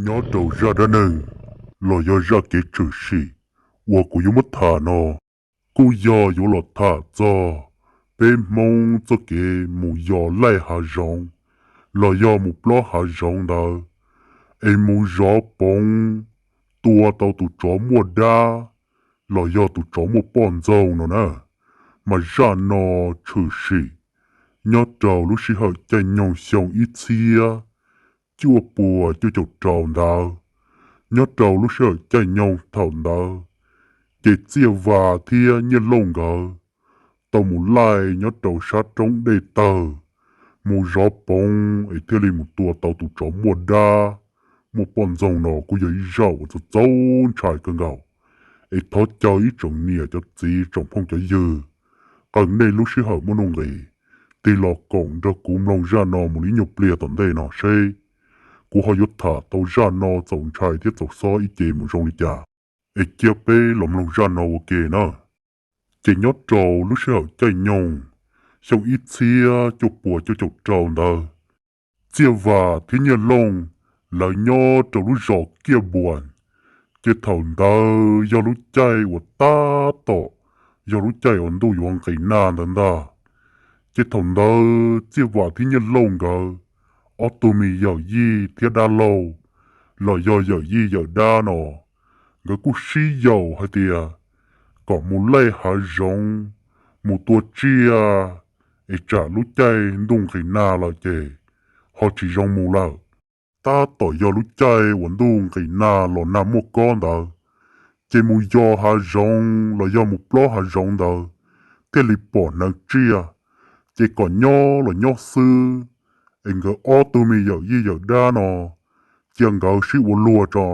Nyob rau zaj dab neeg los yog zaj kev tshwm sim uas kuv yuav muab tham no, kuj yog yuav los tham txog peb Hmoob txoj kev mus yos laij hav zoov los yog mus plob hav zoov ntawd, es mus zov poov tua tau tus tsov muaj dab los yog tus tsov muaj poj ntxoog no na. Mas zaj no tshwm sim nyob rau lub sij hawm caij nyoog xyoo ib txhiab cuaj puas cuaj caum rau ntawd. Nyob rau lub sij hawm caij nyoog thaum ntawd, ces Txiaj Vas thiab Nyiaj Looj nkawd tau mus laij nyob rau sab roob dej tawg, mus zov poov es thiaj li mus tua tau tus tsov muaj dab, muaj poj ntxoog no kuj yog ib zaj uas txaus txaus ntshai kawg nkaus. Es thov caw ib tsoom niam cov txiv tsoom phooj cov ywg, qee nej lub sij hawm muaj nuj nqis, tig los koom nrog kuv mloog zaj no mus li nyuag pliag tom ntej no seb kuv ho yuav tham tau zaj no txaus ntshai thiab txaus xob ib ce mus zoo li cas. Es cia peb los mloog zaj no ua ke na. Ces nyob rau lub sij hawm caij nyoog xyoo ib txhiab cuaj puas cuaj caum rau ntawd, Txiaj Vas thiab Nyiaj Looj lawv nyob rau lub zos Kiaj Npuas. Ces thaum ntawd yog lub caij uas tab tom yog lub caij uas ntuj yuav nqis nag ntawd ntag. Ces thaum ntawd Txiaj Vas thiab Nyiaj Looj nkawd ob tug me yawm yij thiab dab laug los yog yawm yij yawm dab no, nkawd kuj sib yaum hais tias kom mus laij hav zoov, mus tua tsiaj, es tsam lub caij ntuj nqis nag lawm ces ho tsis zoo mus lawm. Tab tom yog lub caij uas ntuj nqis nag los nag muaj kob ntawd, ces mus yos hav zoov los yog mus plob hav zoov ntawd thiaj li pom hneev tsiaj. Ces kom nyob los nyob xwb, es nkawd ob tug me yawm yij yawm dab no cia nkawd sib ua luag tso,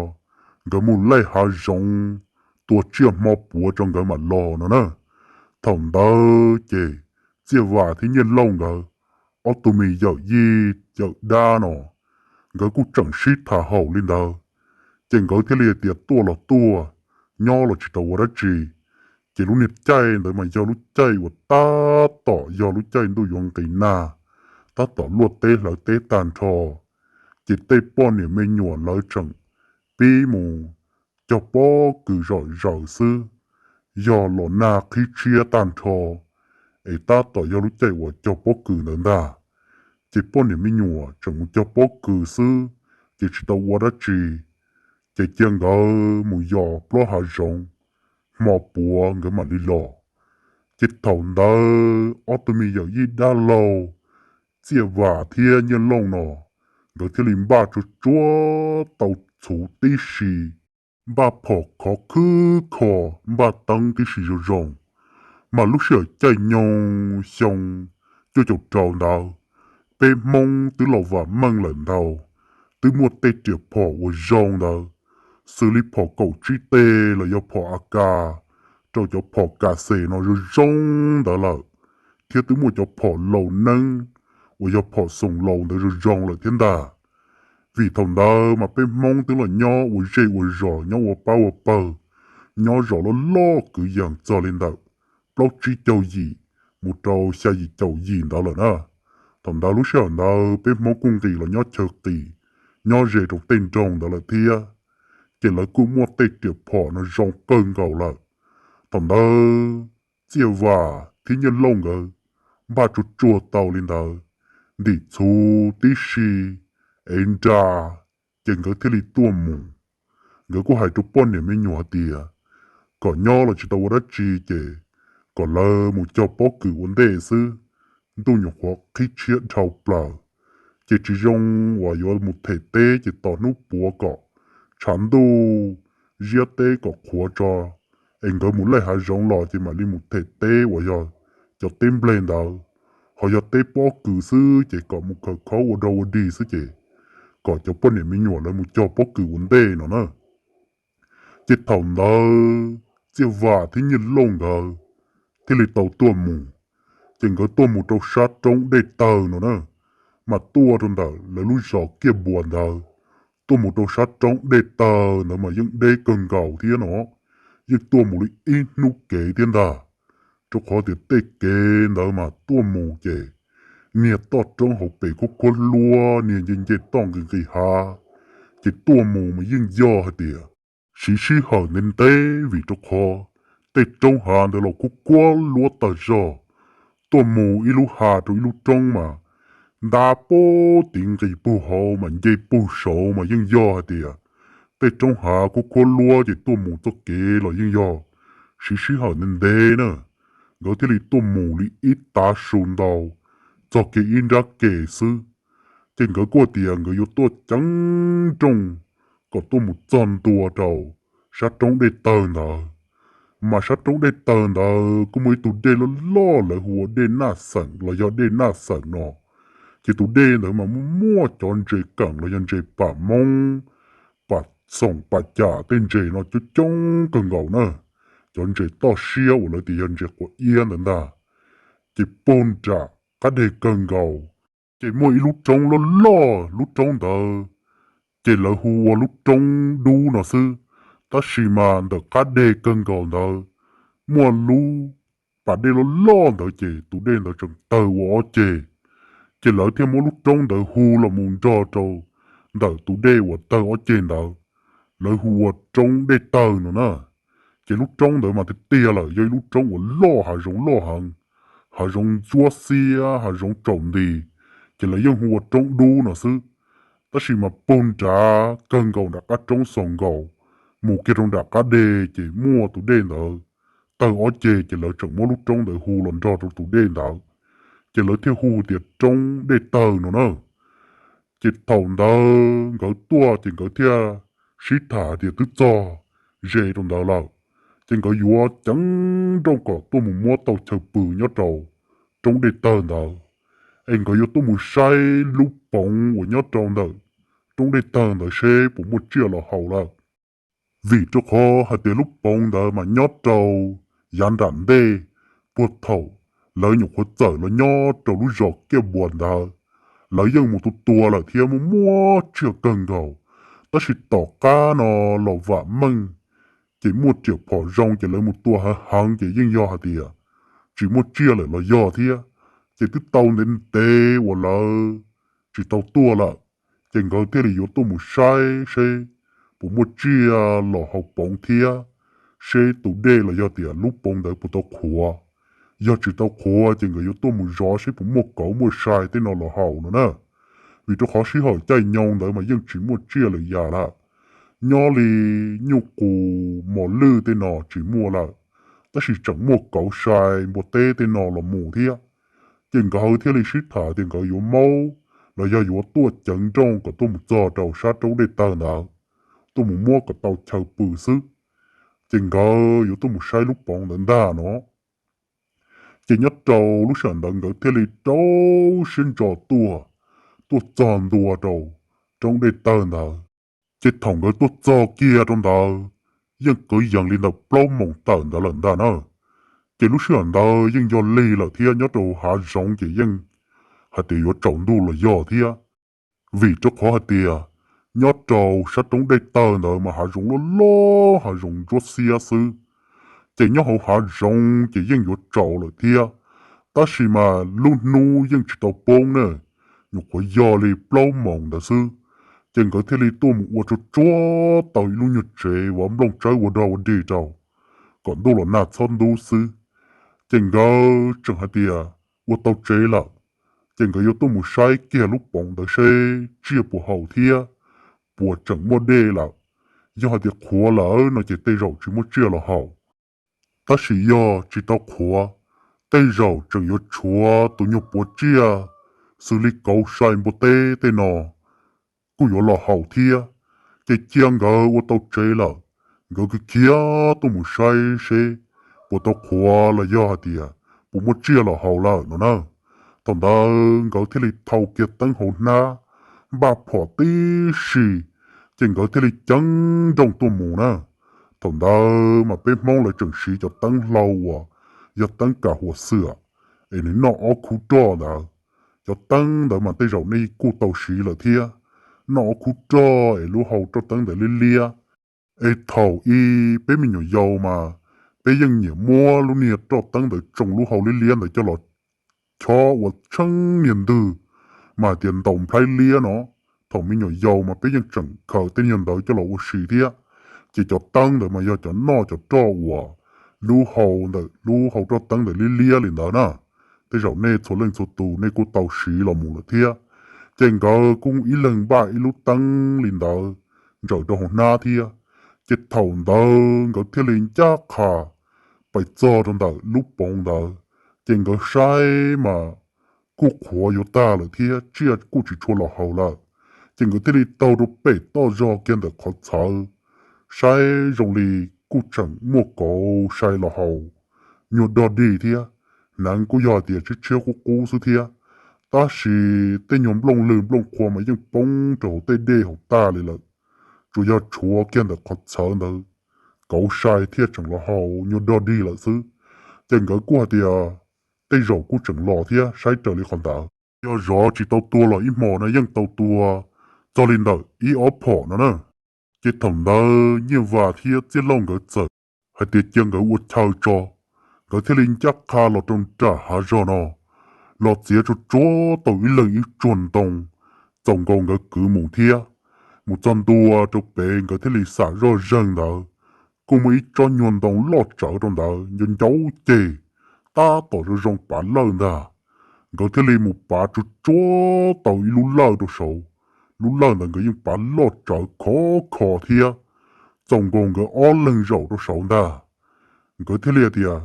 nkawd mus laij hav zoov tua tsiaj hmo puav tso nkawd mam los no na. Thaum ntawd ces Txiaj Vas thiab Nyiaj Looj nkawd ob tug me yawm yij yawm dab no, nkawd kuj tseem sib tham haum li ntawd. Ces nkawd thiaj li hais tias tuaj los tuaj, nyob los tsis tau ua dab tsi. Ces lub niag caij ntawd mas yog lub caij uas tab tom yog lub caij ntuj yuav nqis nag, tab tom luaj teb hlawv teb tag nrho. Ces tej poj niam me nyuam lawv tseem pib mus cog pob kws zom zaws xwb, yog los nag qhib tshiab tag nrho, es tab tom yog lub caij uas cog pob kws ntawd ntag. Ces poj niam me nyuam tseem mus cog pob kws xwb, ces tsis tau ua dab tsi. Ces cia nkawd mus yos plob hav zoov, hmo puav nkawd mam li los. Ces thaum ntawd ob tug me yawm yij dab laug Txiaj Vas thiab Nyiaj Looj no, nkawd thiaj li npaj tsuag tsuag tau txhuv tib si, npaj phom khov khwb kho, npaj teeb tib si zoo zoo. Mas lub sij hawm caij nyoog xyoo cuaj caum rau ntawd, peb Hmoob twb los vam meej lawm ntau, twb muaj tej riam phom uas zoo ntawd, xws li phom kaum tsib teg los yog phom A K rau cov phom kas xes no zoo zoo ntawd lawm, thiab twb muaj cov phom laus neeb uas yog phom xoom laus ntawd zoo zoo lawm thiab ntag. Vim thaum ntawd mas peb Hmoob twb los nyob ua zej ua zos, nyob ua pab ua pawg, nyob zos loj loj kwv yees txog li ntawm plaub tsib caug yim mus rau xya yim caum yim ntawd lawm na. Thaum ntawd lub sij hawm ntawd peb Hmoob kuj nqis los nyob chaw qis, nyob ze rau tej nroog ntawd lawm thiab. Ces lawv kuj muaj tej riam phom no zoo kawg nkaus lawm. Thaum ntawd Txiaj Vas thiab Nyiaj Looj nkawd npaj tsuag tsuag tau li ntawd, ntim txhuv tib si, ev nra, ces nkawd thiaj li tuaj mus. Nkawd kuj hais rau poj niam me nyuam hais tias kom nyob los tsis tau ua dab tsi ces kom lawv mus cog pob kws ua ntej xwb, ntuj nyuam qhuav qhib tshiab dhau plaws, ces tsis zoo uas yuav mus them teb ces tos hnub puav kom tshav ntuj ziab teb kom qhuav tso, es nkawd mus laij hav zoov los ces mam li mus them teb uas yog cov teb nplej ntawd. Ho yog teb pob kws xwb ces kom mus khawm khaub ua dog ua dig xwb ces kom cov poj niam me nyuam lawv mus cog pob kws ua ntej no na. Ces thaum ntawd Txiaj Vas thiab Nyiaj Looj nkawd thiaj li tau tuaj mus. Ces nkawd tuaj mus rau sab roob dej tawg no na, mas tuaj rau ntawm lawv lub zos Kiaj Npuas ntawd, tuaj mus rau sab roob dej tawg ntawd mas yeej deb kawg nkaus thiab no, yeej tuaj mus li ib hnub kev thiab ntag. Rau qhov tias tej kev ntawd mas tuaj mus ces niag toj roob hauv pes khuab khuab luab, niag nce nce toj nqis nqis hav, Ces tuaj mus mas yeej yog hais tias siv sij hawm ntev ntev vim rau qhov tej roob hav ntawd los kuj kuab luab tawg zog. Tuaj mus ib lub hav rau ib lub roob mas ntab puag tid nqis puag hauv mas nce puag saud mas yeej yog hais tias tej roob hav kuj kuab luab ces tuaj mus txoj kev los yeej yog siv sij hawm ntev ntev na. Nkawd thiaj li tuaj mus li ib tav su ntau txog kiag ib nrab ke xwb, ces nkawd kuj tias nkawd yuav tuaj ceev nrooj kom tuaj mus txog ntua rau sab roob dej tawg ntawd. Mas sab roob dej tawg ntawd kuj muaj ib tug dej loj loj lawv hu ua dej Naj Xeem los yog dej Naj Xeem no. Ces tus dej ntawd mas muaj muaj cov ntses keem los yog ntses pam moob, pam xoom pam cam tej ntses no coob coob kawg nkaus na. Cov ntses toj siab uas lawv tias yog ntses quav iab ntawd ntag. Ces puag nram qab deg kawg nkaus ces muaj ib lub roob loj loj, lub roob ntawd ces lawv hu ua lub roob dub no xwb. Tab sis mas ntawm qab deg kawg nkaus ntawd muaj lub pas dej loj loj ntawd ces tus dej ntawd tseem tawg ua ob ceg. Ces lawv thiaj muab lub roob ntawd hu los mus nrog rau ntawm tus dej uas tawg ob ceg ntawd, lawv hu ua roob dej tawg no na. Ces lub roob ntawd mas tiag tiag lawm yog ib lub roob uas loj hav zoov loj heev, hav zoov ntsuab xiab hav zoov tsaus nti, ces lawv yeej hu ua roob dub no xwb. Tab sis mas puag nrad kawg nkaus nram qab roob xaus nkaus mus kiag rau nram qab deg ces muaj tus dej ntawd tawg ob ceg ces lawv tseem muab lub roob ntawd hu los nrog rau tus dej ntawd, ces lawv thiaj hu tias roob dej tawg no na. Ces thaum ntawd nkawd tuaj ces nkawd thiaj sib tham hais tias twb txog ze rau ntawd lawm, ces nkawd yuav ceev nrooj kom tuaj mus muab tau chaw pw nyob rau roob dej tawg ntawd, es nkawd yuav tuaj mus saib lub poov uas nyob rau ntawm roob dej tawg ntawd seb puas muaj tsiaj los haus lawm. Vim rau qhov hais tias lub poov ntawd mas nyob rau yav nram ntej, puag thaum lawv nyuam qhuav txawm los nyob rau lub zos Kiaj Npuas ntawd, lawv yeej mus tua tua lawm thiab muaj muaj tsiaj kawg nkaus. Tab sis tom qab no los vam meej, ces muaj riam phom zoo ces lawv mus tua heev heev ces yeej yog hais tias tsis muaj tsiaj lawm los yog thiab. Ces twb tau ntev ntev uas lawv tsis tau tuaj lawm, ces nkawd thiaj li yuav tuaj mus saib seb puas muaj tsiaj los haus poov thiab, seb tus dej los yog tias lub poov ntawd puas tau qhuav. Yog tsis tau qhuav ces nkawd yuav tuaj mus zov seb puas muaj kauv muaj sai tej no los haus no na. Vim rau qhov sij hawm caij nyoog ntawd mas yeej tsis muaj tsiaj lwm yam lawm, nyob li nyuj qus mos lwj tej no tsis muaj lawm, tab sis tseem muaj kauv sai npua teb tej no los mus thiab. Ces nkawd thiaj li sib tham tias nkawd yuav maub los yog yuav tuaj ceev nrooj kom tuaj mus txog rau sab roob dej tawg ntawd, tuaj mus muab kom tau chaw pw xwb. Ces nkawd yuav tuaj mus saib lub poov ntawd ntag no. Ces nyob rau lub sij hawm ntawd nkawd thiaj li rau siab ntso tuaj, tuaj txog ntua rau roob dej tawg ntawd. Ces thaum nkawd tuaj txog kiag rau ntawd, yeej kwv yees li ntawm plaub moos tawm ntawd lawm ntag na. Ces lub sij hawm ntawd yeej yog lig lawm thiab nyob rau hav zoov ces yeej hais tias yuav tsaus ntuj los yog thiab. Vim rau qhov hais tias nyob rau sab roob dej tawg ntawd mas hav zoov loj loj hav zoov ntsuab xiab xwb, ces nyob hauv hav zoov ces yeej yuav tsaus lawm thiab. Tab sis mas lub hnub yeej tsis tau poob ne, nyuam qhuav yog li plaub moos ntawd xwb. Ces nkawd thiaj li tuaj mus ua tsuag tsuag tau ib lub nyuag tsev uas nplooj tsawb ua dog ua dig rau kom ntuj los nag txhob ntub xwb. Ces nkawd tseem hais tias ua tau tsev lawm, ces nkawd yuav tuaj mus saib kiag lub poov ntawd seb tsiaj puas haus thiab puas tseem muaj dej lawm. Yog hais tias qhuav lawm no ces tej zaum tsis muaj tsiaj los haus, tab sis yog tsis tau qhuav, tej zaum tseem yuav tshuav tus nyuag puav tsiaj xws li kauv sai npua teb tej no kuj yuav los haus thiab. Ces cia nkawd ua tau tsev lawm, nkawd kuj khiav tuaj mus saib seb puas tau qhuav los yog hais tias puas muaj tsiaj los haus lawm no na. Thaum ntawd nkawd thiaj li thau kiag teeb hauv hnab, npaj phom tib si, ces nkawd thiaj li ceev nrooj tuaj mus na. Thaum ntawd mas peb Hmoob lawv tseem siv cov teeb hlau uas yog teeb kam huam xwm es nws noj ob khub roj ntawd. Cov teeb ntawd mas tej zaum nej kuj tau siv lawm thiab, noj ob khub roj es lub hau roj teeb ntawd liab liab. Es thaum ub peb me nyuam yaus mas peb yeej nyiam muab lub niag roj teeb ntawd tsoo lub hau liab liab ntawd coj los chob ua tsheej niag ntwg, mas hais tias ntaus nplhaib liab no. thaum me nyuam yaus mas peb yeej tseem khaws tej nyuag ntawd coj los ua si thiab. Ces cov teeb ntawd mas yog cov noj cov roj uas lub hau ntawm lub hau roj teeb ntawd liab liab li ntawd na. Tej zaum nej txhua leej txhua tus nej kuj tau siv los mus lawm thiab. Ces nkawd kuj ib leeg npaj ib lub teeb li ntawd ntsaws rau hauv hnab thiab. Ces thaum ntawd nkawd thiaj li ncaj qha pais txog rau ntawm lub poov ntawd. Ces nkawd saib mas kuj qhuav yuav tag lawm thiab tsiaj kuj tsis tshua los haus lawm. Ces nkawd thiaj li taug rau pem toj zog kiag ntawm qhov txhawv, saib zoo li kuj tseem muaj kauv sai los haus nyuag dog dig thiab. Hnav kuj yog hais tias tshiab tshiab qub qub xwb thiab, tab sis tej nyuag nplooj lwg nplooj qhuav mas yeej poob rau hauv tej dej hauv tag li lawm. Tsuas yog tshuav kiag ntawm qhov txhawv ntawd kauv sai thiaj tseem los haus nyuag dog dig lawm xwb. Ces nkawd kuj hais tias tej zaum kuj tseem los thiab saib raws li qhov ntawd. Yog zov tsis tau tua los ib hmos no yeej tau tua txog li ntawm ib ob phom no na. Ces thaum ntawd Nyiaj Vas thiab Txiaj Lauj nkawd txawm hais tias cia nkawd ua chaw tso, nkawd thiaj li ncaj qha los rau nram hav zog no, los txiav tsuag tsuag tau ib leeg ib tsuag ntoo, txaus nkaus nkawd kwv mus thiab. Mus txog ntua rau pem nkawd thiaj li xam zoj zeeg ntawd, kuj muaj ib tsob nyuag ntoo loj tsawv rau ntawd ncau ncau ceg, tab tom zoo zoo pav lawj ntag. Nkawd thiaj li mus pav tsuag tsuag tau ib lub lawj rau saud, lub lawj ntawd nkawd yeej pav loj tsawv khov kho thiab, txaus nkaus nkawd ob leeg zaum rau saud ntag. Nkawd thiaj li tias,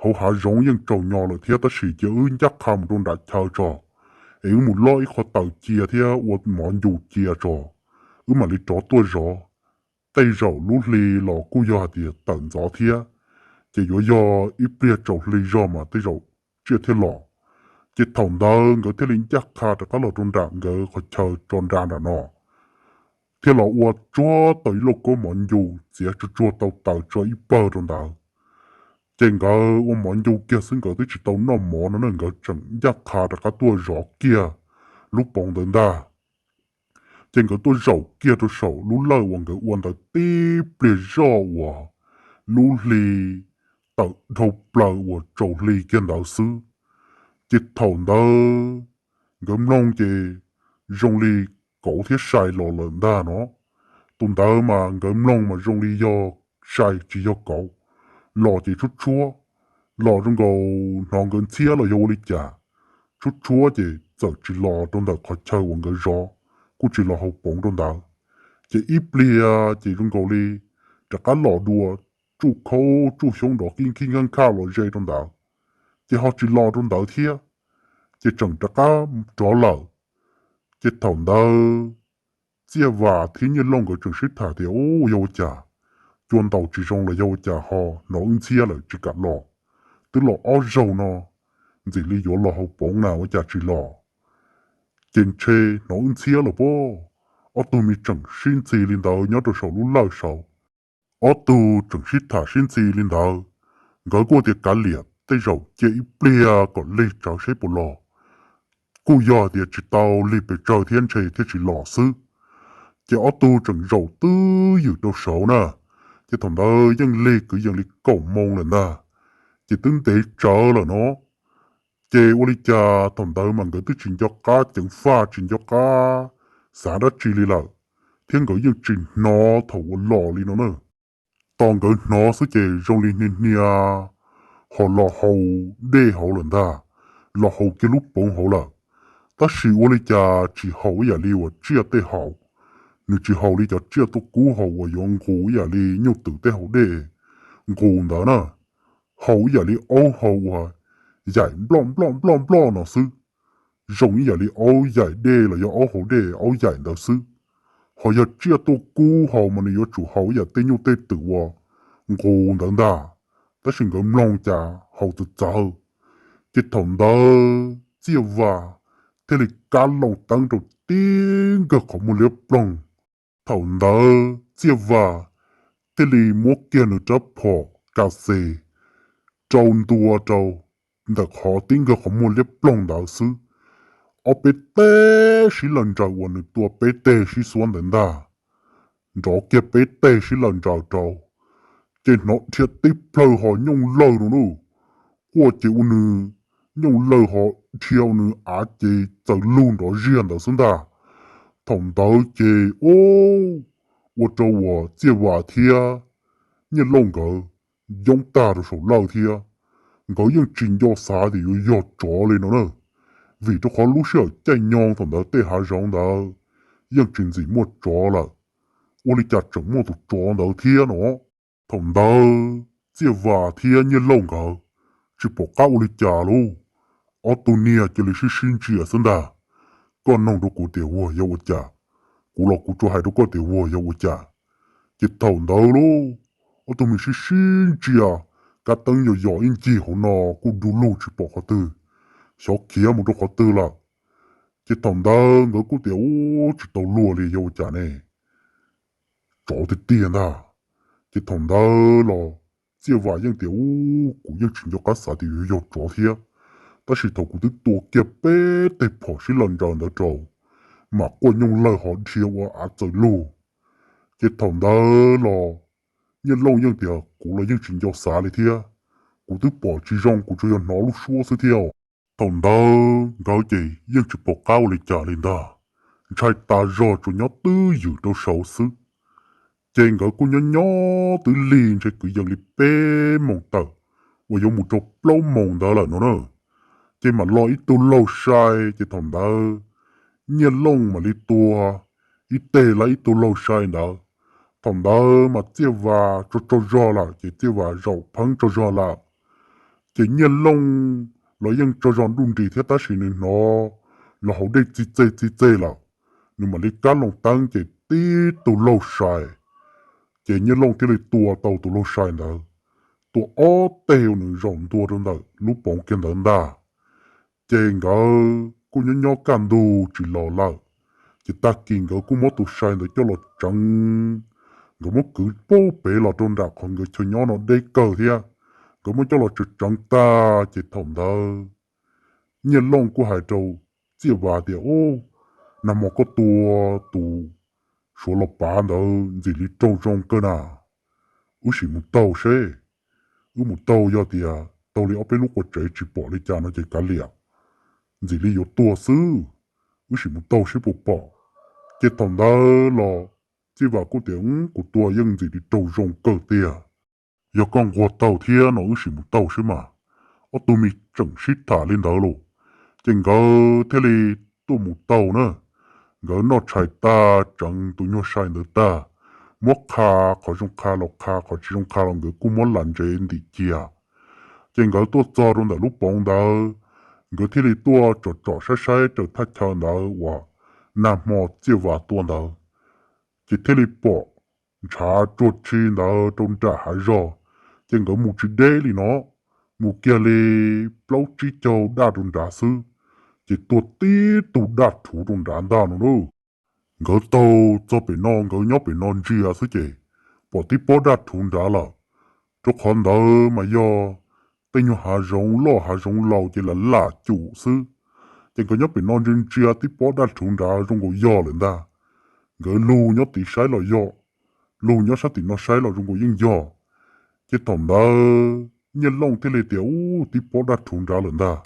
hauv hav zoov yeej tsaus nyo lawm thiab tab sis cia wb ncaj qha mus rau nram chaw tso, es wb mus lob ib qho taws cia thiab ua mov ncu cia tso, wb mam li rov tuaj zov. Tej zaum lub hli los kuj yog hais tias tawm ntxov thiab, ces yuav yog ib pliag tsaus hli zog mas tej zaum tsiaj thiaj los. Ces thaum ntawd nkawd thiaj li ncaj qha rov qab los rau nram nkawd qhov chaw tso nra nram no, thiaj los ua tsuag tau ib lauj kaub mov ncu, txiav tsuag tsuag tau taws tso ib pawg rau ntawd. Ces nkawd ua mov ncu kiag xwb, nkawd twb tsis tau noj mov no na, nkawd tseem ncaj qha rov qab tuaj zov kiag lub poov ntawd ntag. Ces nkawd tuaj zaum kiag rau saum lub lawj uas nkawd ua ntawd tib pliag zoj uas lub hli tawm dhau plaws uas tsaus hli kiag ntawd xwb. Ces thaum ntawd nkawd mloog ces zoo li kauv thiab sai los lawm ntag no. Tus ntawd mas nkawd mloog mas zoo li yog sai tsis yog kauv, los ces tshuab tshuab, los zoo nkaus hnov nkawd ntxhiab los yog ua li cas, tshuab tshuab ces txawm tsis los rau ntawm qhov chaw uas nkawd zov, kuj tsis los hauv poov rau ntawd. Ces ib pliag ces zoo nkaus li rov qab los dua, tsuj khaub tsuj xyoob nrov kib khib nkhaj nkhaj los ze rau ntawd, ces ho tsis los rau ntawd thiab, ces tseem rov qab rov lawm. Ces thaum ntawd Txiaj Vas thiab Nyiaj Lauj nkawd tseem sib tham tias, u, yog ua cas, cua ntaus tsis zoo los yog ua cas ho hnov wb ntxhiab lawm tsis kam los, twb los ob zaug no, ntxim li yuav los hauv poov na ua cas tsis los. Ces ntshe hnov wb ntxhiab lawm pob. Ob tug me tseem sib ntxhi li ntawd nyob rau saum lub lawj saud. Ob tug tseem sib tham sib ntxhi li ntawd, nkawd kuj tias kav liam tej zaum cia ib pliag kom lig tsawv seb puas los, kuj yog tias tsis tau lig pes tsawg thiab ntshe thiaj tsis los xwb. Ces ob tug tseem zaum twb ywm rau saud na, ces thaum ntawd yeej lig kwv yees li kaum moo lawm ntag, ces twb ntev tsawv lawm no. Ces ua li cas thaum ntawd mas nkawd twb tsis nco qab ceev faj tsis nco qab xav dab tsi li lawm, thiab nkawd yeej tsis hnov thaum uas los li no na. Tos nkawd hnov xwb ces zoo li hnia hnia ho los haus dej hauv lawm ntag, los haus kiag lub poov hauv lawm. Tab sis ua li cas tsis haus ib yam li uas tsiaj tej haus, nws tsis haus li cov tsiaj tuaj kub haus uas yuav nqus ib yam li nyuj twm tej haus dej nqus ntawd na, haus ib yam li aub haus uas yaim nploj nploj nploj nploj no xwb, zoo ib yam li aub yaim dej los yog aub haus dej aub yaim ntawd xwb. Ho yog tsiaj tuaj kub haus mas nws yuav tsum haus ib yam tej nyuj tej twm uas nqus ntawd ntag, tab sis nkawd mloog cas haus txawv txawv. Ces thaum ntawd Txiaj Vas thiaj li kab loo teeb rau tib nkawg qhov muag liab ploog. Thaum ntawd Txiaj Vas thiaj li muab kiag nws rab phom ka xes rau ntua rau ntawm qhov tib nkawg qhov muag liab ploog ntawd xwb, ob peb teg sib laws ntsaws uas nws tua peb teg sib xuab ntawd ntag, nrov kiag peb teg sib laws ntsaws rau, ces hnov dhia tib plhaw ho nyooj lawg no na, quaj ces ua nws nyooj lawg ho dhia ua nws av ces txawm lug nrov ziag ntawd xwb ntag. Thaum ntawd ces ub, ua rau uas Txiaj Vas thiab Nyiaj Lauj nkawd yoob tag rau saum lawj thiab. Nkawd yeej tsis nco xav tias yuav yog tsov li no na, vim rau qhov lub sij hawm caij nyoog thaum ntawd tej hav zoov ntawd yeej tsis ntxim muaj tsov lawm, ua li cas tseem muaj tus tsov ntawd thiab no. Thaum ntawd Txiaj Vas thiab Nyiaj Lauj nkawd tsis pom qab ua li cas lauj, ob tug niag cia li sib sib ntsia xwb ntag. Koj noog rau kuv tias vuag yog ua cas, kuv los kuv tsuas hais rau koj tias vuag yog ua cas. Ces thaum ntawd lauj, ob tug me sib sib ntsia, kab teeb yos yos ib ncig hauv no kuj du lug tsis pom qhov twg, xyov khiav mus rau qhov twg lawm. Ces thaum ntawd nkawd kuj tias ub, tsis tau luag li, yog ua cas ne, tsov tiag tiag ntag. Ces thaum ntawd los Txiaj Vas yeej tias ub, kuv yeej tsis nco qab xav tias yuav yog tsov thiab, tab sis thaum kuv twb tua kiag peb teg phom sib laws ntsaws ntawd rau, mam quaj nyooj lawg ho dhia ua av txawm lug. Ces thaum ntawd los Nyiaj Lauj yeej tias kuv los yeej tsis nco xav li thiab, kuv twb pom tsis zoo, kuv tsuas yog hnov lub suab xwb thiab. Thaum ntawd nkawd ces yeej tsis pom qab ua li cas li ntag, ntshai tas zog tsuas nyob twj ywm rau saud xwb. Ces nkawd kuj nyob nyob twb lig ntshe kwv yees li peb moos tawm uas yuav mus rau plaub moos ntawd lawm no na. Ces mam los ib tug laug sai, ces thaum ntawd Nyiaj Lauj mam li tua ib teg lawm ib tug laug sai ntawd. Thaum ntawd mas Txiaj Vas tsaug tsaug zog lawm ces Txiaj Vas zaum pheeb tsaug zog lawm. Ces Nyiaj Lauj los yeej tsaug zog nruj nris thiab tab sis nws hnov los hauv dej txi txeg txi txeg lawm, nws mam li kab loo teeb ces tib tug laug sai, ces Nyiaj Lauj thiaj li tua tau tus laug sai ntawd, tua ob teg uas nws zaum ntua rau ntawm lub poov kiag ntawd ntag. Ces nkawd kuj nyob nyob kaj ntug tsis los lawm, ces tag kis nkawd kuj muab tus sai ntawd coj los tseev, nkawd muab kwv pub pem los rau nram qhov nkawd chaw nyob no deb kawg thiab. Nkawd muab coj los tseev tseev tag ces thaum ntawd Nyiaj Lauj kuj hais rau Txiaj Vas tias, Ub, nag hmo koj tua tus Suav los pav ntawd ntxim li raug zoo kawg na. Wb sim mus taug seb, wb mus taug yog tias taug li ob peb lub qua tsev tsis pom li cas no ces kav liam, ntxim li yuav tuag xwb. Wb sim mus taug seb puas pom. Ces thaum ntawd los Txiaj Vas kuj tias, Kuv tua yeej ntxim li raug zoo kawg tiag. Yog koj nquag taug thiab no wb sim mus taug seb mas. Ob tug me tseem sib tham li ntawd los, ces nkawd thiaj li tuaj mus taug na. Nkawd noj tshais tag tseev tus nyuag sai ntawd tag, muab qha, qhov zoo qha los qha, qhov tsis zoo qha los nkawd kuj muab lam ntsev ntim cia. Ces nkawd tuaj txog rau ntawm lub poov ntawd, nkawd thiaj li tuaj tsom tsom saib saib raws thaj chaw ntawd uas nag hmo Txiaj Vas tua ntawd, ces thiaj li pom ntshav tsuag tshi ntawd rau nram hav zog. Ces nkawd mus tsis deb li no, mus kiag li plaub tsib caug daj rau nrad xwb, ces tuag tib tug daj rhuv rau nrad ntag no na. Nkawd taug txog pem no, nkawd nyob pem no ntsia xwb ces pom tib pob daj rhuv nrad lawm, rau qhov ntawd mas yog tej nyuag hav zoov loj hav zoov laus ces lam lam cum xwb. Ces nkawd nyob pem no ntsia ntsia tib pob daj rhuv nrad zoo nkaus yog lawm ntag. Nkawd lug nyob tid saib los yog, lug nyob sab tim no saib los zoo nkaus yeej yog. Ces thaum ntawd Nyiaj Lauj thiaj li tias, Ub, tib pob daj rhuv nrad lawm ntag.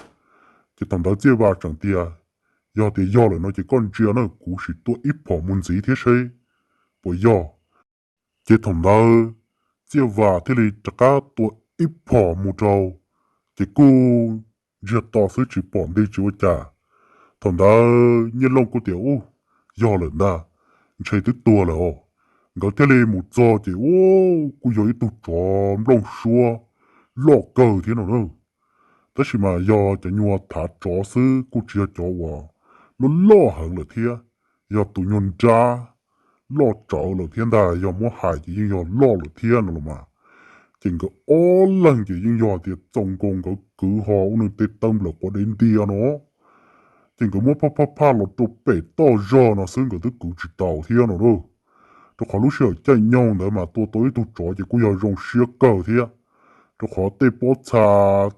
Ces thaum ntawd Txiaj Vas tseem tias, Yog tias yog lawm no ces koj ntsia na, kuv sim tua ib phom mus ntxiv thiab seb puas yog. Ces thaum ntawd Txiaj Vas thiaj li rov qab tua ib phom mus rau, ces kuj ntsiag to xwb tsis pom nti tsis ua cas. Thaum ntawd Nyiaj Lauj kuj tias, Ub, yog lawm ntag, ntshe twb tuag lawm os. Nkawd thiaj li mus txog ces ub, kuj yog ib tug tsov nplooj suab loj kawg thiab no na. Tab sis mas yog cov nyuag thav tsov xwb, kuj tsis yog cov uas loj loj heev lawm thiab, yog tus nyuag nrab loj tsawv lawm thiab ntag, yog muab hais ces yeej yog loj lawm thiab no los mas. Ces nkawd ob leeg ces yeej yog tias txaus nkaus nkawd kwv ho ua nws tej taw nplawm quav dev ntia no. Ces nkawd muab phaj phaj phaj los rau pem toj zog no xwb nkawd twb kwv tsis tau thiab no lauj. Rau qhov lub sij hawm caij nyoog ntawd mas tua tau ib tug tsov ces kuj yog zoo siab kawg thiab, rau qhov tej pob txha,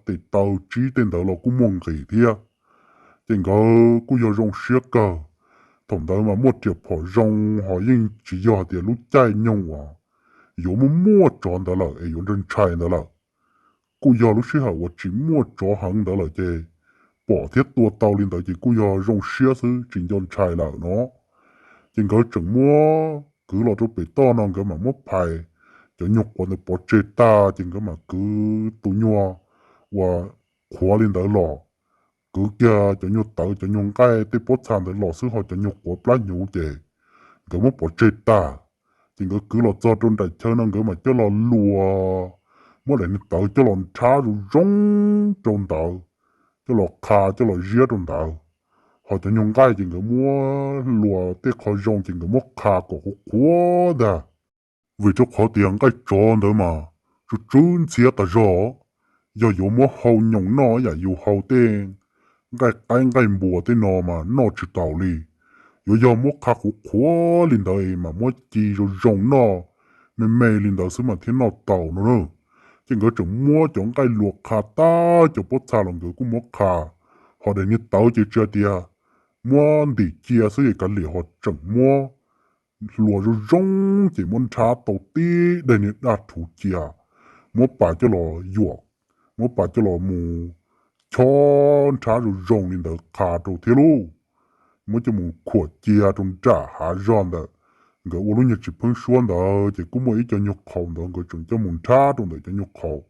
tes taw tsib tej ntawd los kuj muaj nqis thiab. Ces nkawd kuj yog zoo siab kawg. Thaum ntawd mas muaj riam phom zoo ho yeej tsis yog tias lub caij nyoog uas yuav muaj muaj tsov ntawd lawm es yuav ntshai ntawd lawm. Kuj yog lub sij hawm uas tsis muaj tsov heev ntawd lawm ces pom thiab tua tau li ntawd ces kuj yog zoo siab xwb tsis nco ntshai lawm no. Ces nkawd tseem muab kwv los rau pem toj no, nkawd mam muab phais cov nyuag quav ntawd pov tseg tag, ces nkawd mam kwv tus nyuag uas qhuav li ntawd los, kwv kiag cov nyuag tawv cov nyuag nqaij tej pob txha ntawd los xwb, ho cov nyuag quav plab hnyuv ces nkawd muab pov tseg tag. Ces nkawd kwv los txog rau nraim chaw no nkawd mam coj los luas, muab daim niag tawv coj los nrhab zoo zoo rau ntawd, coj los qha coj los ziab rau ntawd. Ho cov nyuag nqaij ces nkawd muab luas tej qho zoo ces nkawd muab qha kom qhuav qhuav ntag. Vim rau qhov tias nqaij tsov ntawd mas tsw tsw ntxhiab tas zog, yog yuav muab hau nyoos noj yam yus hau tej nqaij qaib nqaij npua tej no mas noj tsis taus li. Yuav yog muab qha qhuav qhuav li ntawd mas muab ci zoo zoo noj me me li ntawd xwb mas thiaj noj taus no na. Ces nkawd tseem muab cov nqaij luas qha tag cov pob txha los nkawd kuj muab qha, ho daim niag tawv ces tsis hais tias muab ntim cia xwb es kav liam, ho tseem muab hluas zoo zoo ces muab nrhab tau tib daim niag daj rhuv cia, muab pas coj los yuam, muab pas coj los mus chob nrhab zoo zoo li ntawd qha rau thiab lauj. Muab coj mus khuam cia rau nram hav zog ntawd. Nkawd ua lub nyuag tsis pheeb suab ntawd ces kuj muaj ib co nyuag qhaus ntawd nkawd tseem coj mus nrhab rau ntawm cov nyuag qhaus,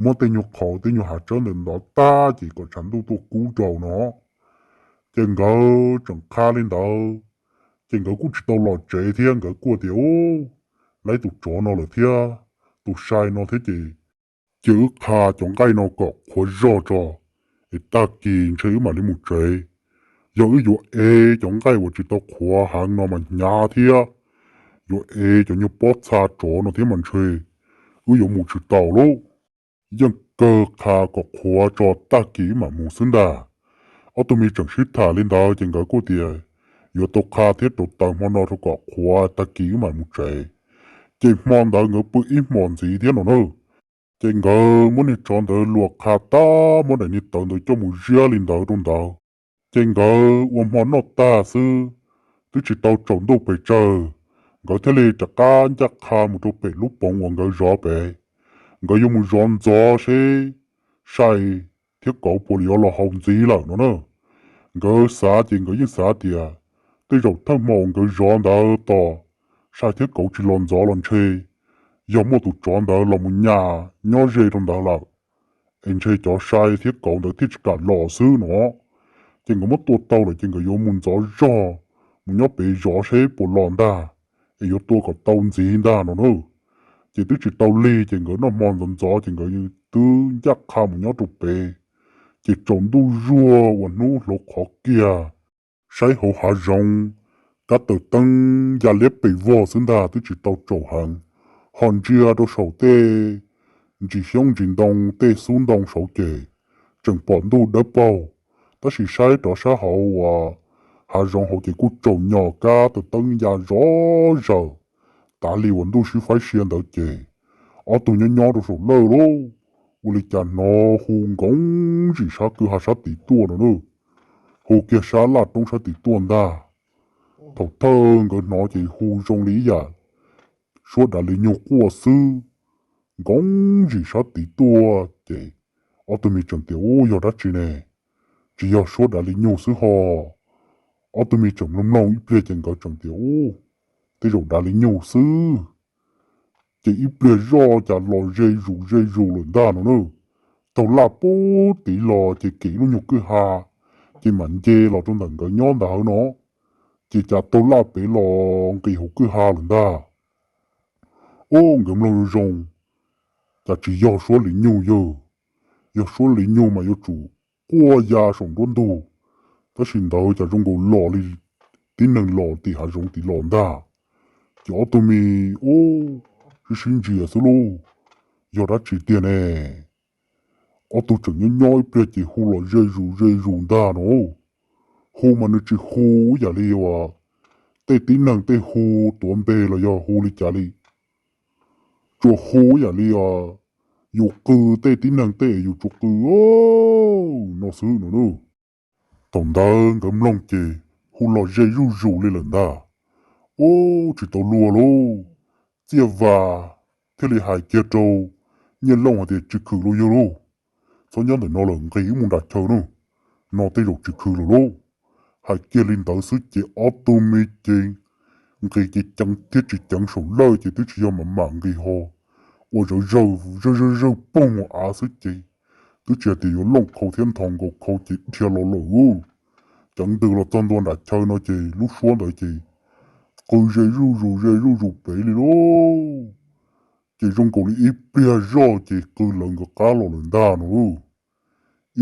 muab tej nyuag qhaus tej nyuag hav tsawb ntawd ntov tag ces kom tshav ntuj tuaj kub rau no. Ces nkawd tseem qha li ntawd, ces nkawd kuj tsis tau los tsev thiab, nkawd kuj tias, Ub, lawv tus tsov no lawm thiab, tus sai no thiab ces cia wb qha cov nqaij no kom qhuav zog tso, es tag kis ntshe wb mam li mus tsev. Yog wb yuav ev cov nqaij uas tsis tau qhuav heev no mas hnyav thiab, yuav ev cov nyuag pob txha tsov no thiab mas ntshe wb yuav mus tsis taus lauj. Yeej kawg qha kom qhuav tso tag kis wb mam mus xwb ntag. Ob tug me tseem sib tham li ntawd ces nkawd kuj tias yuav tau qha thiab rauv taws hmo no rau kom qhuav tag kis wb mam mus tsev. Ces hmo ntawd nkawd pw ib hmos ntxiv thiab no na. Ces nkawd muab niag tsov ntawd luas qha tag, muab daim niag tawv ntawd coj mus ziab li ntawd rau ntawd. Ces nkawd ua hmo noj tag xwb, twb tsis tau tsaus ntuj pes tsawg, nkawd thiaj li rov qab ncaj qha mus rau pem lub poov uas nkawd zov pem. Nkawd yuav mus zov ntxov seb sai thiab kauv puas yuav los haus ntxiv lawm no na. Nkawd xav ces nkawd yeej xav tias tej zaum thawj hmo uas nkawd zov ntawd tos sai thiab kauv tsis los ntxov los ntshe yog muaj tus tsov ntawd los mus nyas nyob ze rau ntawd lawm, es ntshe cov sai thiab kauv ntawd thiaj tsis kam los xwb no. Ces nkawd muab tua tau lawm ces nkawd yuav mus ntxov zog, mus nyob pem zov seb puas los ntag, es yuav tua kom tau ntxiv ntag no na. Ces twb tsis tau lig ces nkawd noj hmo ntxov ntxov ces nkawd twb ncaj qha mus nyob rau pem. Ces tsaus ntuj zuag uas hnub hlauv qhov kiag, saib hauv hav zoov, kab taws teeb ya liab pes vog xwb ntag twb tsis tau tsaus heev, ho ntsia rau saum tej ntsis xyoob ntsis ntoo tej xub ntoo saud ces tseem pom ntuj dawb paug, tab sis saib rov sab hauv uas hav zoov hauv ces kuj tsaus nyos kab taws teeb ya zov zaws. Tav li uas ntuj sib faib sia ntawd ces ob tug nyob nyob rau saum lawj lauj, ua li cas hnov hu nkoov zim sab kwj ha sab tid tuaj no na, hu kiag sab laj roob sab tid tuaj ntag. Thaum thawj nkawd hnov ces hu zoo li ib yam suab dav li nyug quaj xwb, nkoov zim sab tid tuaj ces ob tug me tseem tias, Ub, yog dab tsi ne? Tsis yog suab dav li nyug xwb ho. Ob tug me tseem mloog mloog ib pliag ces nkawd tseem tias, Ub, tej zaum dav li nyug xwb. Ces ib pliag zoj cas los ze zus ze zus lawm ntag no na. Taug laj pub tid los ces kem lub nyuag kwj ha, ces mam nce los rau ntawm nkawd nyob ntawd no. Ces cas taug laj pem los nqis hauv kwj ha lawm ntag. Ub, nkawd mloog zoo zoo, cas tsis yog suab li nyug yawg. Yog suab li nyug mas yuav tsum quaj ya saum nruab ntug, tab sis ntawd cas zoo nkaus los li tib neeg los tim hav zoov tid los ntag. Ces ob tug me ub sib sib ntsia xwb lauj, yog dab tsi tiag ne? Ob tug tseem nyob nyob ib pliag ces hu los ze zus ze zus ntag no. Hu mas nws tsis hu ib yam li uas tej tib neeg tej hu tuav npe los yog hu li cas li. Tsuas hu ib yam li yus qw tej tib neeg tej yus tsuas qw no xwb no na. Thaum ntawd nkawd mloog ces hu los ze zuj zus li lawm ntag. Ub, tsis tau luag lauj. Txiaj Vas thiaj li hais kiag rau Nyiaj Looj hais tias, Tsis khwm lauj yawg lauj, txhob nyob ntawm no lawm, nqis wb mus nram chaw na, no tej zaum tsis khwm lawm lauj. Hais kiag li ntawd xwb ces ob tug me ces nqis ces ceev thiab tsis ceev saum lawj ces twb tsis yog mam mam nqis ho, ua zawv zawg zawg zawg poog hauv av xwb ces twb tsis hais tias yuav looj khau thiab nthos nkaus khau ces dhia los lawm lauj. Ceev ntws los txog ntua nram chaw no ces lub suab ntawd ces qw ze zuj zus ze zuj zus pem li lauj. Ces zoo nkaus li ib pliag zoj ces qw lawv nkawd qab los lawm ntag no lauj.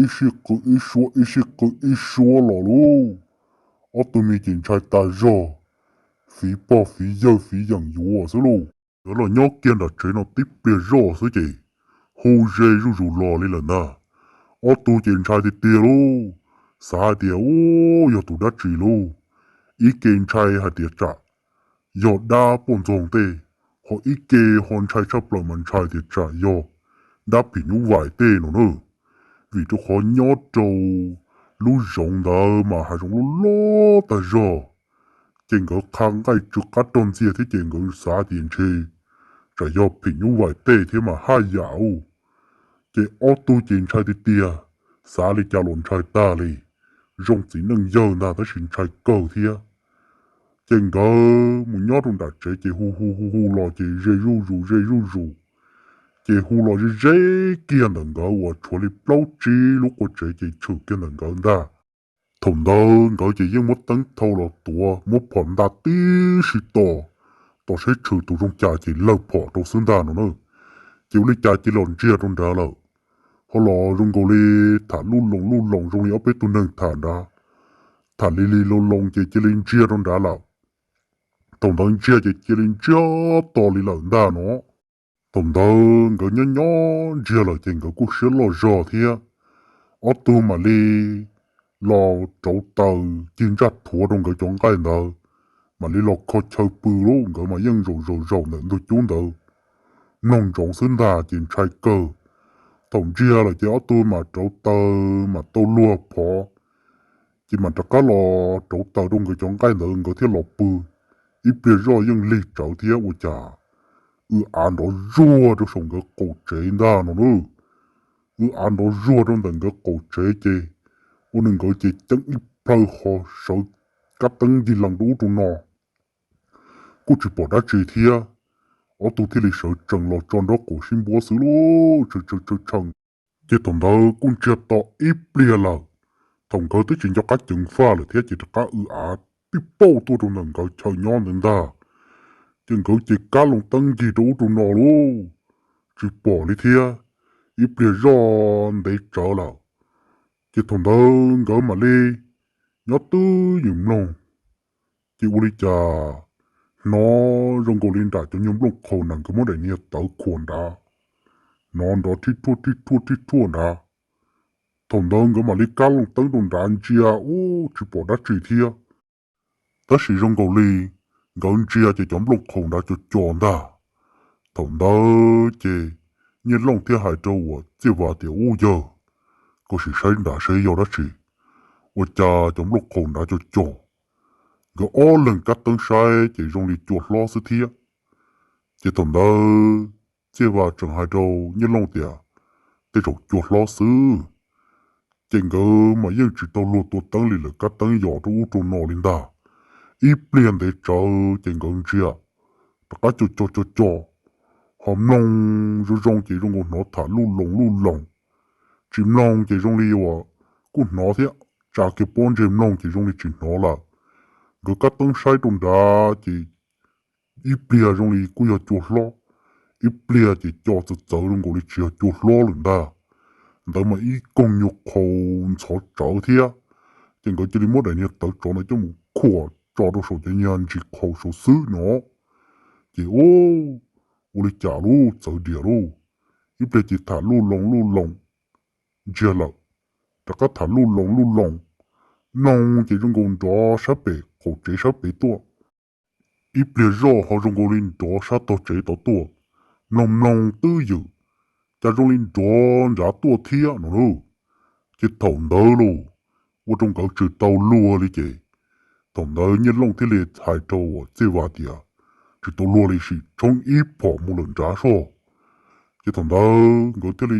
Ib sij qw ib suab ib sij qw ib suab los lauj. Ob tug me ces ntshai tas zog, fiv pog fiv yawg fiv yeem yuav xwb lauj. Nkawd los nyob kiag nram tsev no tib pliag zoj xwb ces hu ze zuj zus los li lawm ntag. Ob tug ces ntshai tiag tiag lauj, xav hais tias ub yog tus dab tsi lauj. Ib ke ntshai hais tias tsam yog dab poj ntxoog tej, ho ib ke ho ntshai tshaj plaws mas ntshai tias tsam yog dab phim nyuj vaim tej no na. Vim rau qhov nyob rau lub zoov ntawd mas hav zoov loj loj tag zog, ces nkawd qha nqaij tsw qab rog ntxiag thiab ces nkawd xav tias ntshe tsam yog phim nyuj vaim tej thiab mas haj yam ub. Ces ob tug ces ntshai tiag tiag, xav li cas los ntshai tag li. Zoo txiv neej yawg ntag tab sis ntshai kawg thiab. Ces nkawd mus nyob rau nram tsev ces hu hu hu hu los ces ze zuj zus ze zuj zus. Ces hu los ze ze kiag ntawm nkawd uas tshuav li plaub tsib lub qua tsev ces tshwm kiag ntawm nkawd ntag. Thaum ntawd nkawd ces yeej muab teeb thau los tuav muab phom nta tib si tos, tos saib tshwm tus zoo cas ces lawg phom rau xwb ntag no na. Ces ua li cas cia los ntsiag rau nrad lawm. Ho los zoo nkaus li tham luj loos luj loos zoo li ob peb tug neeg tham nrad. Tham li li loos loos ces cia li ntsiag rau nrad lawm. Thaum ntawd ntsiag ces cia li ntsiag to li lawm ntag no. Thaum ntawd nkawd nyob nyob ntsiag lawm ces nkawd kuj siab loj zog thiab. Ob tug mam li los rauv taws cig ntsaj thuav rau nkawd cov nqaij ntawd, mam li los kho chaw pw lauj. Nkawd mas yeej zaum zaum zaum ntawm ntug cub ntawd, mloog ntsoov xwb ntag ces ntshai kawg. Thaum ntsiag lawm ces ob tug mam rauv taws mam tau luag phov, ces mam rov qab los rauv taws rau nkawd cov nqaij ntawd nkawd thiaj los pw. Ib pliag zoj yeej lig tsawv thiab ua cas w av nrov zuag rau saum nkawd qaum tsev ntag no na. W av nrov zuag rau ntawm nkawd qaum tsev ces ua rau nkawd ces ceeb ib plhaw ho sawv kab teeb ncig lees rau ub rau no. Kuj tsis pom dab tsi thiab, ob tug thiaj li sawv tsees los tso nraub qaum sib npuab xwb lauj, tshee tshee tshee. Ces thaum ntawd kuj ntsiag to ib pliag lawm. Thaum nkawd twb tsis nco qab ceev faj lawm thiab ces rov qab w av tib pauj tuaj rau ntawm nkawd chaw nyob ntawd ntag. Ces nkawd ces kab loo teeb ncig rau ub rau no lauj, tsis pom li thiab. Ib pliag zoj ntev tsawv lawm, ces thaum ntawd nkawd mam li nyob twj ywm mloog. Ces ua li cas hnov zoo nkaus li nram cov nyuag nplooj qhaus nram nkawd muab daim niag tawv khuam nrad, hnov nrov rhib rhuaj rhib rhuaj rhib rhuaj nrad. Thaum ntawd nkawd mam li kab loo teeb rau nrad ntsia ub tsis pom dab tsi thiab. Tab sis zoo nkaus li nkawd ntsia ces cov nplooj qhaus nrad co co ntag. Thaum ntawd ces Nyiaj Looj thiaj hais rau uas Txiaj Vas tias, Ub yawg, koj sim saib nrad saib yog dab tsi, ua cas cov nplooj qhaus nrad co co. Nkawd ob leeg kab teeb saib ces zoo li cua hlob xwb thiab. Ces thaum ntawd Txiaj Vas tseem hais rau Nyiaj Looj tias, Tej zaum cua hlob xwb. Ces nkawd mas yeej tsis tau luag tua teeb li lawm, kab teeb yos rau ub rau no li ntag. Ib pliag ntev tsawv ces nkawd ntsia rov qab co co co co, ho mloog zoo zoo ces zoo nkaus hnov tham luj loos luj loos. Tsis mloog ces zoo li uas kuj hnov thiab, tsa kiag pob ntseg mloog ces zoo li tsis hnov lawm. Nkawd kab teeb saib rau nrad ces ib pliag zoo li kuj yog cua hlob, ib pliag ces co txawv txawv zoo nkaus li tsis yog cua hlob lawm ntag. Ntawd mas ib koog nyuag qhaus ntxhov tsawv thiab. Ces nkawd cia li muab daim niag tawv tsov ntawd coj mus khuam tso rau saum cov niag ntsis qhaus saud xwb no. Ces ua li cas lauj, txawv diam lauj, ib pliag ces tham luj loos luj loos ntsiag lawm, rov qab tham luj loos luj loos, mloog ces zoo nkaus nrov sab pem qaum tsev sab pem tuaj. Ib pliag zoj ho zoo nkaus li nrov sab tog tsev tod tuaj, mloog mloog twb ywm, cas zoo li nrov nrad tuaj thiab no lauj. Ces thaum ntawd lauj, ua rau nkawd tsis tau luag li ces thaum ntawd Nyiaj Looj thiaj li hais rau uas Txiaj Vas tias, Tsis tau luag li, sim tshoob ib phom mus lawm nrad soj. Ces thaum ntawd nkawd thiaj li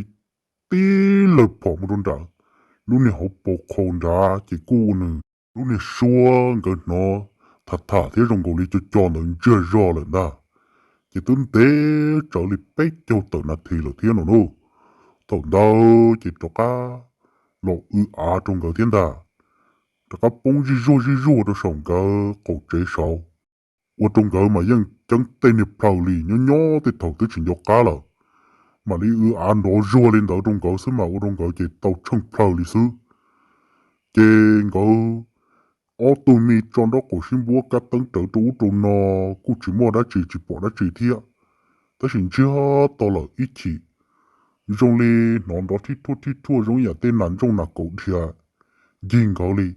tib lawg phom mus rau nrad, lub niag hauv paus qhaus nrad ces kuj ua nws lub niag suab nkawd hnov tham tham thiab zoo nkaus li co co ntawd ntsiag zog lawm ntag. Ces twb ntev tsawv li peb caug tawm nas this lawm thiab no nub. Thaum ntawd ces rov qab los w av rau nkawd thiab ntag, rov qab poob zij zuag zij zuag rau saum nkawd qaum tsev saud. Ua rau nkawd mas yeej ceeb tej niag plaws li, nyob nyob tej thaum twb tsis nco qab lawm, mam li w av nrov zuag li ntawd rau nkawd xwb mas ua rau nkawd ces tau tsheej plaws li xwb. Ces nkawd ob tug me tso nraub qaum sib npuab kab teeb rawv rau ub rau no, kuj tsis muaj dab tsi tsis pom dab tsi thiab. Tab sis ntsiag to lawm ib chim zoo li hnov nrov thib thuaj thib thuaj zoo yam tej nas ntsooj nas kaum dhia ncig nkawd li.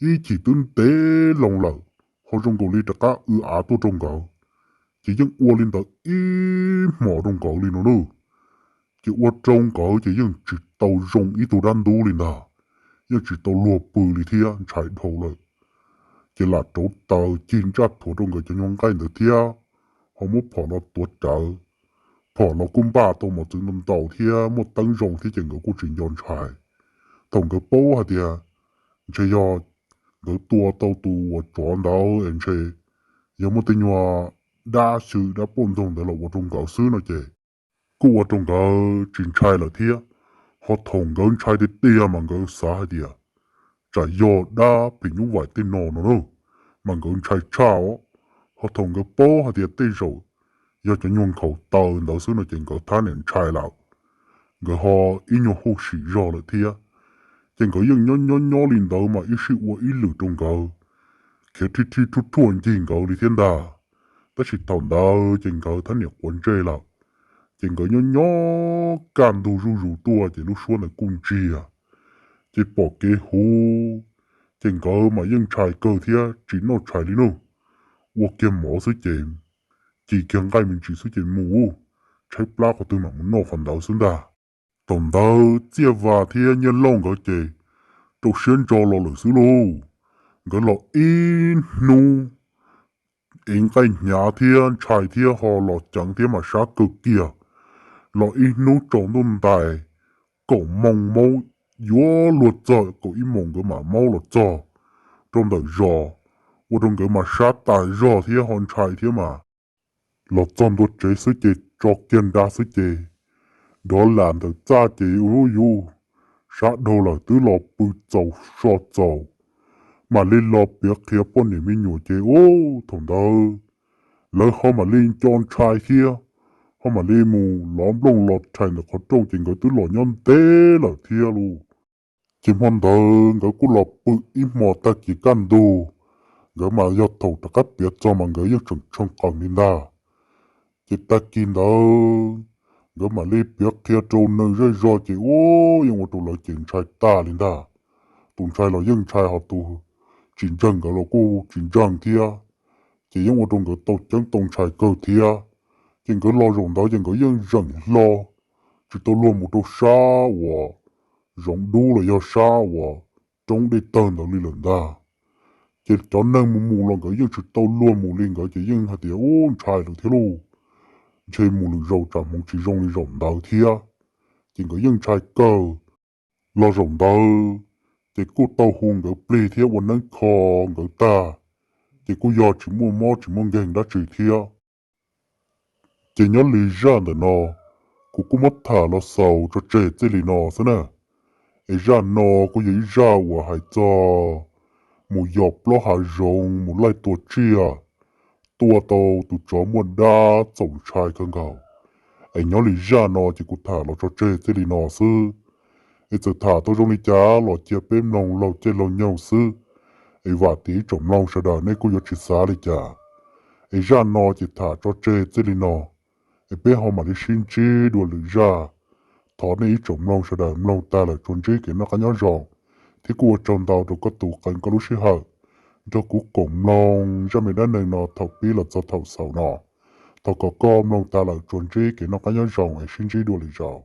Ib chim twb ntev loo lawm, ho zoo nkaus li rov qab w av tuaj rau nkawd, ces yeej ua li ntawd ib hmos rau nkawd li no nub. Ces ua rau nkawd ces yeej tsis tau zoo ib tug dab ntub li ntag, yeej tsis tau luag pw li thiab ntshai dhau lawm. Ces lam rauv taws cig ntsaj thuav rau nkawd cov nyuag nqaij ntawd thiab, ho muab phom los tuav rawv. Phom los kuj npaj tau mos txwv ntau ntau thiab muaj teeb zoo thiab ces nkawd kuj tsis nco ntshai. Thaum nkawd paub hais tias ntshe yog nkawd tua tau tus uas tsov ntawd es ntshe yog muaj tej nyuag dab xyw dab poj ntxoog ntawd los ua rau nkawd xwb no ces kuj ua rau nkawd tsis ntshai lawm thiab. Ho thaum nkawd ntshai tiag tiag mas nkawd xav hais tias tsam yog dab phim nyuj vais tej no no na, mas nkawd ntshai tshaj os. Ho thaum nkawd paub hais tias tej zaum yog cov nyuag nkhaus taw ntawd xwb no ces nkawd thab niam ntshai lawm. Nkawd ho ib nyuag huj sim zog lawm thiab. Ces nkawd yeej nyob nyob nyob li ntawd mas ib sij ua ib lwm rau nkawd, khiav thij thij thuaj thuaj ncig nkawd li thiab ntag. Tab sis thaum ntawd ces nkawd thab niam quav ntsej lawm. Ces nkawd nyob nyob kaj ntug zuj zus tuaj ces lub suab ntawd kuj ntsiag, ces pom kev huv, ces nkawd mas yeej ntshai kawg thiab tsis noj tshais li nub. Ua kiag mov xwb ces ci kiag nqaij me ntsis xwb ces mus, tshaib plab qhov twg mam mus noj qhov ntawd xwb ntag. Thaum ntawd Txiaj Vas thiab Nyiaj Lauj nkawd ces rau siab ntso los lawm xwb lauj. Nkawd los ib hnub ev nqaij hnyav thiab ntshai thiab ho los ceev thiab mas sab kawg kiag. Los ib hnub tsaus ntuj ntais, kaum moos maub yuav luag txog, kaum ib moos nkawd mam maub los txog rau ntawm zos, ua rau nkawd mas sab tas zog thiab ho ntshai thiab mas. Los txog ntua tsev xwb ces tso kiag nra xwb ces dov lam ntawm txaj ces ub yuv, sab dhau lawm twb los pw txaus so txaus, mam li los piav qhia poj niam me nyuam ces ub thaum ntawd lawv ho mam li nco ntshai thiab, ho mam li mus lov nplooj los rhais ntawm qhov rooj ces nkawd twb los nyob ntev lawm thiab lauj. Ces hmo ntawd nkawd kuj los pw ib hmo tag kis kaj ntug, nkawd mas yog thaum rov qab piav txog mas nkawd yeej tseem tshee qees li ntag. Ces tag kis ntawd nkawd mam li piav qhia rau neeg zej zog ces ub yeej ua rau lawv ces ntshai tag li ntag. Tus ntshai los yeej ntshai ho tus tsis ntseeg nkawd los kuj tsis ntseeg thiab. Ces yeej ua rau nkawd tau ceeb tau ntshai kawg thiab. Ces nkawd los zaum ntawd ces nkawd yeej zeem hlo tsis tau luag mus rau sab uas zoov dub los yog sab uas roob dej tawg ntawd li lawm ntag. Ces cov neeg mus mus los nkawd yeej tsis tau luag mus li, nkawd ces yeej hais tias ub ntshai lawm thiab lauj, ntshe mus lwm zaus tsam hmoov tsis zoo li zaum ntawd thiab. Ces nkawd yeej ntshai kawg. Los zaum ntawd ces kuj tau hu nkawd plig thiab ua neeb kho nkawd tag, ces kuj yog tsis muaj mob tsis muaj nkeeg dab tsi thiab. Ces nyob li zaj ntawm no kuv kuj muab tham los xaus tso tseg txij li no xwb na. Es zaj no kuj yog ib zaj uas hais txog mus yos plaub hav zoov mus laij tua tsiaj, tua tau tus tsov muaj dab txaus ntshai kawg nkaus. Es nyob li zaj no ces kuv tham los tso tseg txij li no xwb. Es txawm tham tau zoo li cas los cia peb mloog laug caij laug nyoog xwb. Es vam tias ib tsoom mloog sawv daws nej kuj yuav tsis xav li cas. Es zaj no ces tham tso tseg txij li no. Es peb ho mam li sib ntsib dua lwm zaj. Thov nej ib tsoom mloog sawv daws mloog tag lawm tsuas ntsib kev noj qab nyob zoo, thiab kuj ua tsaug ntau rau koj tus qee koj lub sij hawm nrog kuv koom mloog zaj me dab neeg no thaum pib los txog thaum xaus no. Thov kom koj mloog tag lawm tsuas ntsib kev noj qab nyob zoo es sib ntsib dua lwm zaus.